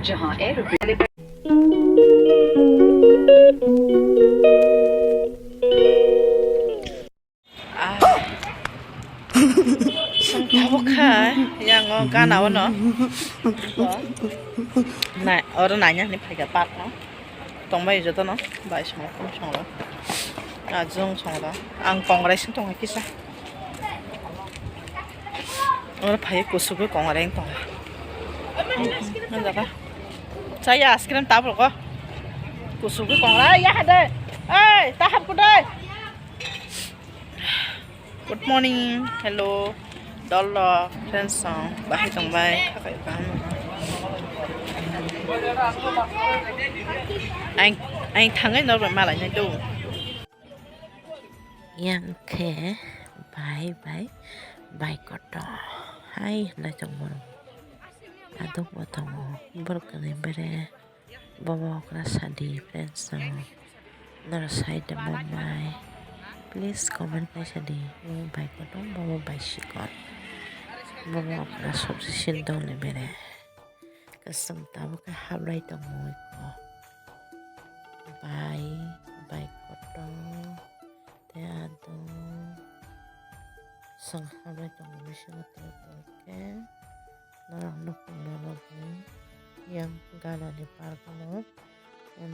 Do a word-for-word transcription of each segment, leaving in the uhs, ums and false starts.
जहां air Song tabuk kha, yang o gana o no. Nai, oro nanya ni phaikha park no. Tongbai joto no, bai song, song ro. Ajung song ro. Ang kongrai sing tong kisa. Oro phai kusugo kongrai tong. Nang jaka. Chaya ice cream tabuk ko. Kusugo kongrai ya hade. Ei, tahap kudai. Good morning, hello, dolo, friends song, bahai tong bai, khakai kaham. Ang, ang thangai norok malai nai do. Yang khe bai bai bai koto hai hinai tong borok. Aduk bo tongo borok kwrwi bere. Bobo okra sadi friends no. Noro side o bo bai. Please comment khai sadi. Bobo bai kotor, bobo bai sikon. Bobo okra sobse sin dole bere. Kasam tabuk khe habrai tongo iko. Bai, bai kotor. Te aduk. Sang habrai tongo bisingo tabuk khe. Norok nukung norok ni yang gana ni park no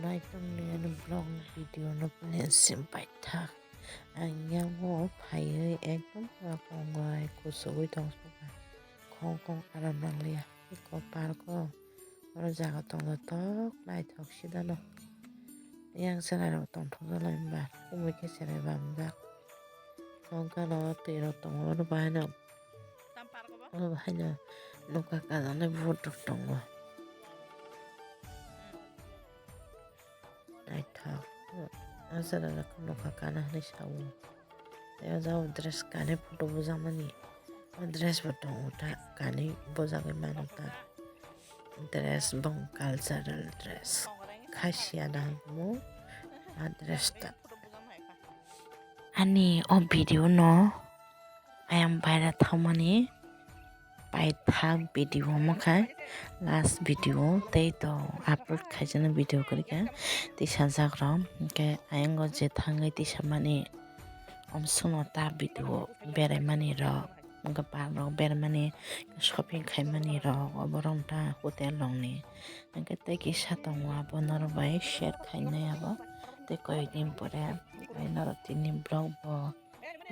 naitung ni ani vlog video no play sim paithak. Ang yang o phaiwi ekdom pura kongrai kuchugwi tong suka. Khong khong aram nang liya. Eko park o oro jaga tong tok naithok sida no. Yang chwrai rok tong thok jalai ba kumui khe chwrai bam jak. O gana o twi rok tongo oro bahai no. Oro haino nokha kajaknai vote rok tongo. Naithok. O jaga nokha kana hinwi sao. Tei o jaga dress kanwi photo bujakmani. O dress bo tongo ta kanwi bujagwi mano ta. Dress bong cultural dress. Khasiya na mo a dress ta. Ani o video no ayang baira thangmani paithak video wngkha last video tei to upload khaijana video kwrwikha tisa jagrok hwnkhe ayang o je thangwi tisa mani omsongno ta video beraimani rok hwnkhe park rok beraimani shopping khaimani rok oborok ta hotel rokni hwnkhe tei kisa tongo abo norok bai share khainai abo tei koi din pore norok tini vlog bo.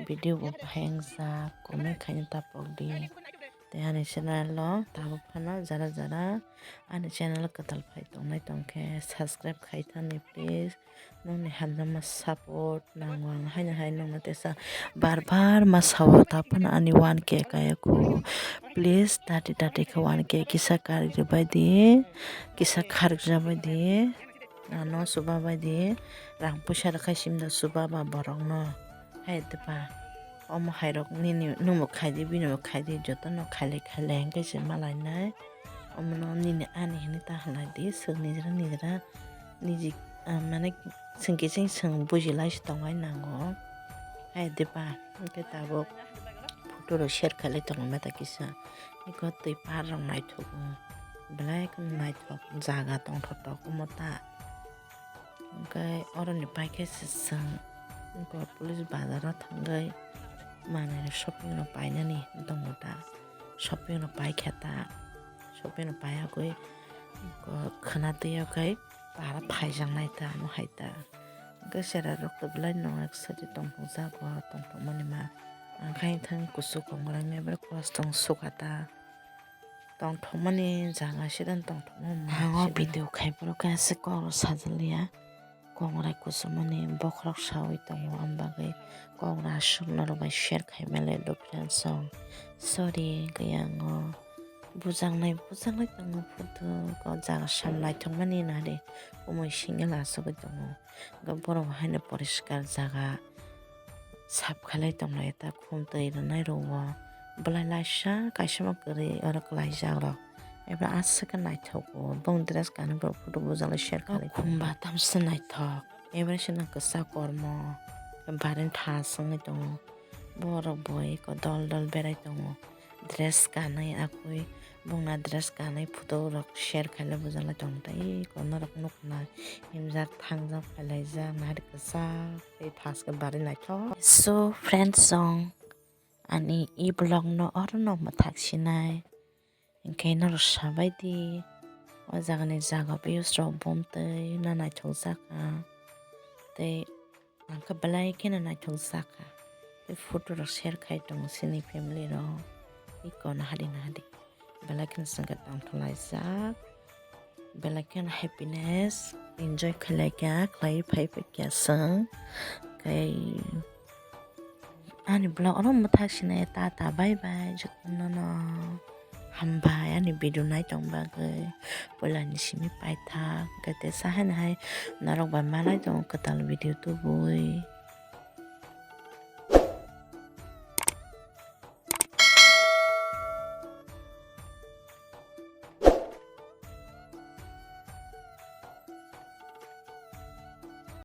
Video bo bahai wngjak, comment khaina tapok di. Tei ani channel o tabuk phano jara jara ani channel kwtal phai tongnai tongkhe subscribe khai thani please. Nokni hamjakma support nango ang haino hai nokno tesa bar bar ma sao ta phano ani one K kaya kho. Please tati tati khe one K kisa karwi rwbai di, kisa kharwi rwbai di. Ano chuba bai di rang puisa rwkhai simda chuba ba borok no. Hai tepa omo hai rok nini nwngbo khai di bini bo khai di joto no khailai khailai hwnkhe se malainai omo no nini ani hinwi ta halai di swk nijra nijra niji mane swngkhe chwng swng bujilai se tongbai nango hai tepa hwnkhe tabuk photo rok share khailai tongo mata kisa eko twi par rok naithok belai kheno naithok jaga tongthok tok omo ta. Hwnkhe oroni paikhe se chwng police bazaro thangwi manwi shopping rok painani tongo ta shopping rok paikha ta shopping rok paiya khe khwna twiya khe para phaijaknai ta omo hai ta hwnkhe chwrai rok to belai no sadi tongthokjago tongthokmani ma ang khe thang kuchuk kongrai mebra kosto sukha ta. Tongthokmani jaga sida tongthokma. Ang o video khai phuru khe aswk kok rok sajaliya. Kongrai kuchumani bokhorok sawi tongo, am bagwi kok rok aswk norok bai share khai male do friends song. Sorry, kaya ang o bujaknai bujaknai tongo photo kok jaga sam naithokmani nari kumui single asugwi tongo. Hwnkhe borok haino poriskar jaga sap khailai tonglai ta khum twi rwnai rwo belai laisa kaisa ma kwrwi oro kwlaijak rok ebra aswk khe naithogo bong dress kanwi borok photo bujaklai share khailai khumba tamsa naithok ebra se nang kwchak kormo bareng thas wngwi tongo borok bo eko dol dol berai tongo dress kanwi akwi. Bongni dress kanwi photo rok share khailai bujalai tong tai, kono rok nukna himjak thangjak phailaijak nahari kwchak tei thaske bari naithok. So friends song, ani e vlog no oro no mwthak sinai, hinkhe norok sabai di, o jagani jaga views rok bomtwi na naithok jaka tei Ang khe belai kheno naithok jakha. Tei photo rok share khai tongo chini family rok. Iko nahadi nahadi. Belai kheno chwng khe tongthok laijak. Belai kheno happiness enjoy khlai kha, khlai phai phai kha chwng. Kai ani vlog oro mwthak sinai tata bye bye jotono no. Hambai ani video nai tong bagwi. Poila ni simi paithak. Kete sahani hai norok bai malai tongo kwtal video tubui.